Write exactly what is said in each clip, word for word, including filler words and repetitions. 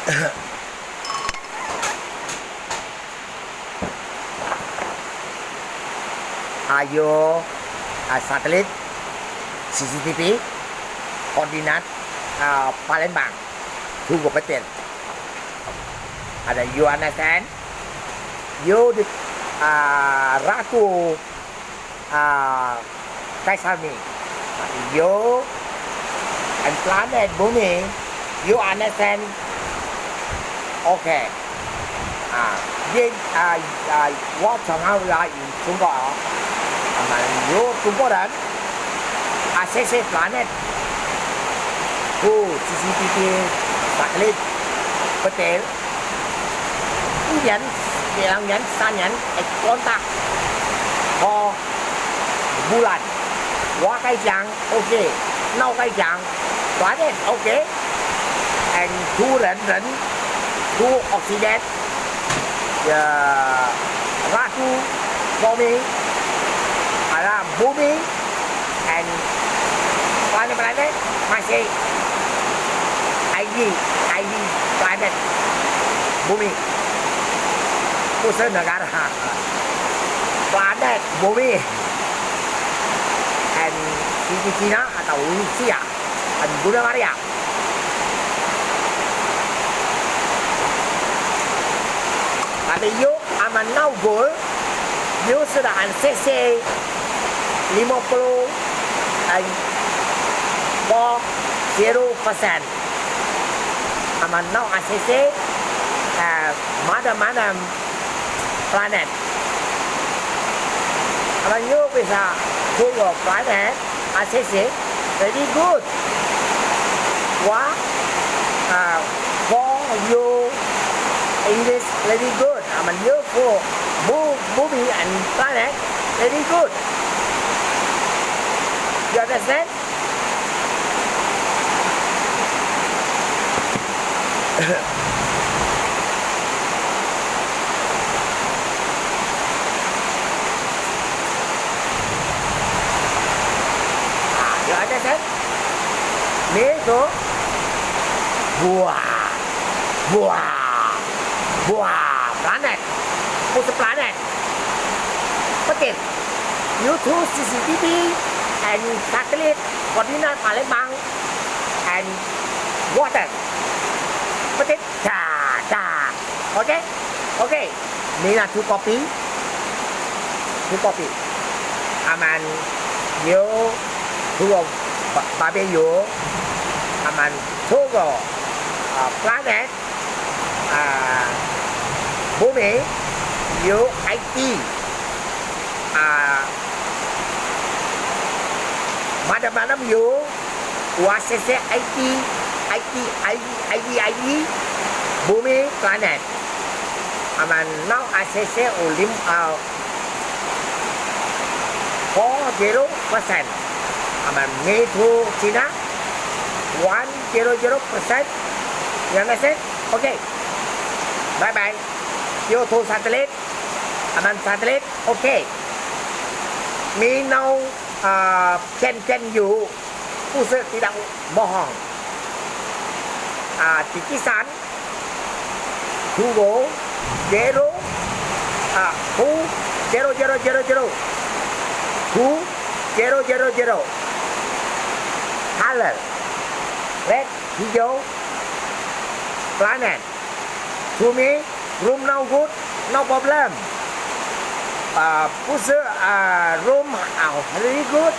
Ayo, ah, satelit C C T V koordinat, ah, Palembang. Tunggu petir. Ada, you understand? You di, ah, Ratu, ah, Kaisar me. You and planet Bumi, you understand? Okay. Ah, then, ah, ah, what somehow like in Trung Quốc, ah, and you Trung Quốc then, ah, C C planet, who C C T V satellite, hotel, Indian, Indian, Sanyan, eh, contact, oh, bulan, Wa Kai Jang, okay. Nau Kai Jang, planet, okay. And two ren ren, two oxygen, ya, Ratu, Bumi, ada Bumi, and planet-planet masih I D, I D planet Bumi. Pusat negara. Planet Bumi. And Cina atau Rusia. And Bunda Maria. Tapi you aman now goal, you sudah ansese lima puluh and four zero percent. Aman now ansese, eh, madam-madam planet. Aman you bisa go your planet, ansese, very good. Wah, ah, for you English very good. Aman you for bu-, Bumi and planet very good. You understand? Ah, you understand? Me tu buah, buah, buah planet, pusat planet. Petir. You two C C T V and satellite koordinat Palembang and water. Petir. Da, da. Okay? Okay. Mina two copy. Two copy. Aman yo two ba-, babe yo. Aman two go, uh, planet, uh, Bumi yo I T. Uh, madam-madam yo. Wa sese I T, I T, I T, I T, I T, Bumi planet. Aman now A C C ulim, ah, four zero percent. Aman me to China, one zero zero percent. You understand? Okay. Bye bye. You to satellite. Aman satellite. Okay. Me now, ah, can, can you Pusat tidak bohong. Ah, titisan, Hugo, zero, ah, who, zero, zero, zero, zero. Who, zero, zero, zero. Color, red, hijau, planet. To me, room now good, no problem. Uh, pusat, uh, room, uh, really good.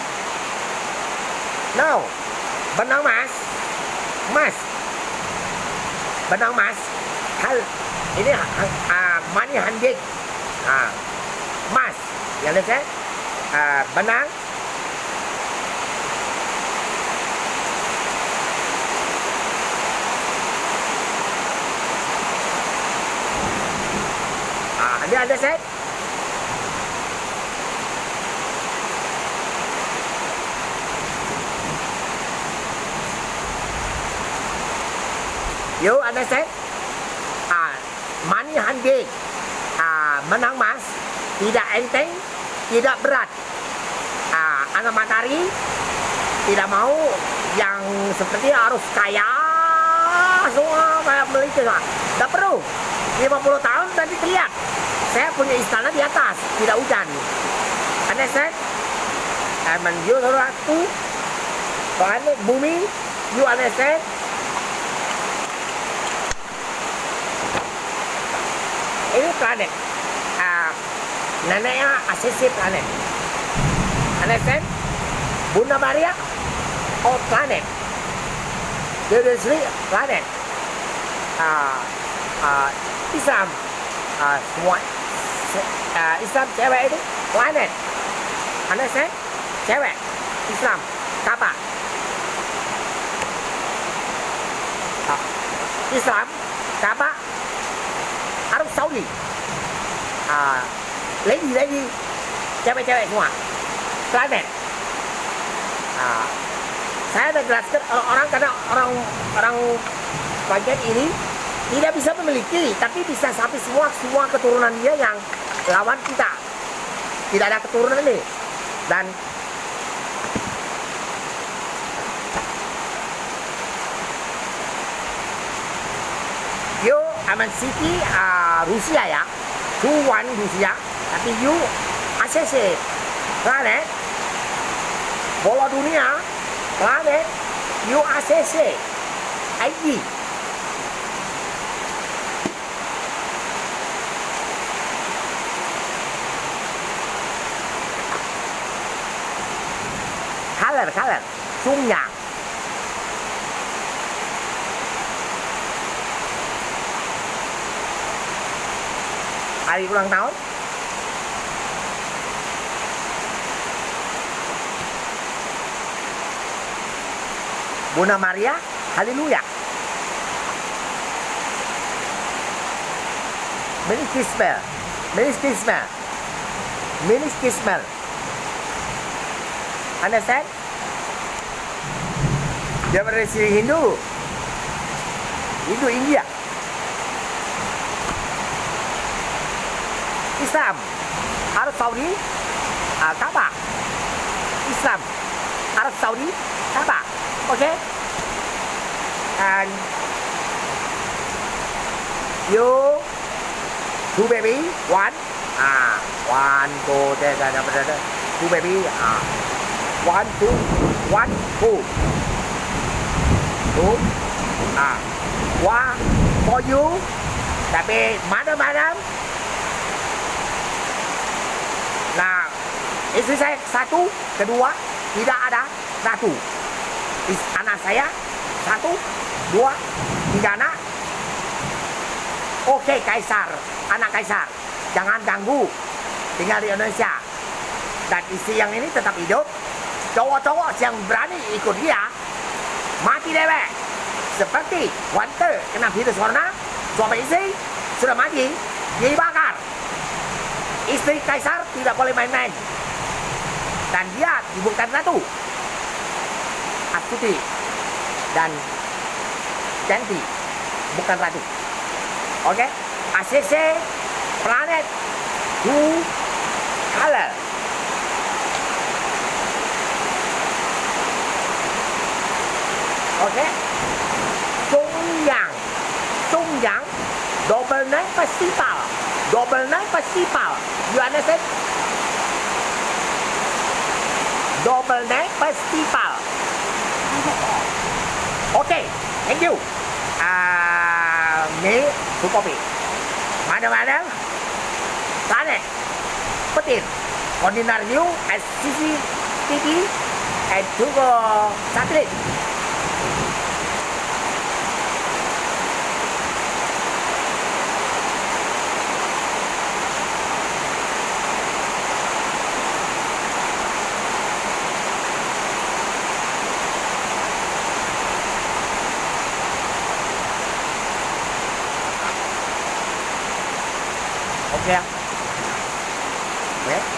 Now, benang mas, mas. Benang mas, hal, ini, uh, money hunting. Uh, mas, you understand? Uh, benang, Ah, ade, ade, set. Yo, ade, set. Ah, money hunting. Ah, menang mas. Tidak enteng, tidak berat. Ah, anak matahari tidak mau yang seperti harus kaya semua, kayak beli Dah perlu. Lima puluh tahun nanti terlihat. Saya punya istana di atas, tidak hujan. Understand? Amen. You ratu, planet bumi, you understand? Ini planet. Ah, neneknya A C C planet. Understand? Bunda Maria, oh, planet. Dia dari sini, planet. Ah, ah, Islam, ah, semua, se- ah, Islam cewek itu planet. Understand? Cewek, Islam, Kaabah. Ah, Islam, Kaabah, Arab Saudi. Ah, lady, lady, cewek-cewek semua. Planet. Ah, saya dah jelaskan orang-orang, karena orang, orang bagian ini tidak bisa memiliki, tapi bisa sampai semua, semua keturunan dia yang lawan kita. Tidak ada keturunan ini. Dan you amen Siti, ah, Rusia ya. Tuan Rusia. Tapi you A C C. Planet. Bola dunia. Planet. You A C C. I G. Color, color. Sungnya. Hari ulang tahun. Bunda Maria, haleluya. Merry Christmas. Merry Christmas. Merry Christmas. Understand? Dia berisi Hindu. Hindu India. Islam. Arab Saudi, ah, Kaabah. Islam. Arab Saudi, Kaabah. Okay? And you, two baby, one. Ah, one, two, three, three, three, three, two baby. Ah, one, two, one, two. Two. Ah, one for you. Tapi madam-madam. Nah, istri saya satu, kedua, tidak ada ratu. Is-, anak saya satu, dua, tiga anak. Oke, Kaisar, anak Kaisar, jangan ganggu. Tinggal di Indonesia. Dan istri yang ini tetap hidup. Cowok-cowok yang berani ikut dia, mati dewek. Seperti wante kena virus corona, suami istri sudah mati, dia dibakar. Istri Kaisar tidak boleh main-main. Dan dia dibukan ratu. Astuti dan Cantik, bukan ratu. Oke? A C C, planet, who, color. Oke? Congyang. Congyang. Double nine festival. Double nine festival. You understand? Double nine festival. Okay, thank you. Ah, me, tu kopi. Mana-mana? Planet. Petir. Continental view, S C C T V, and juga satelit. Oke. Oke.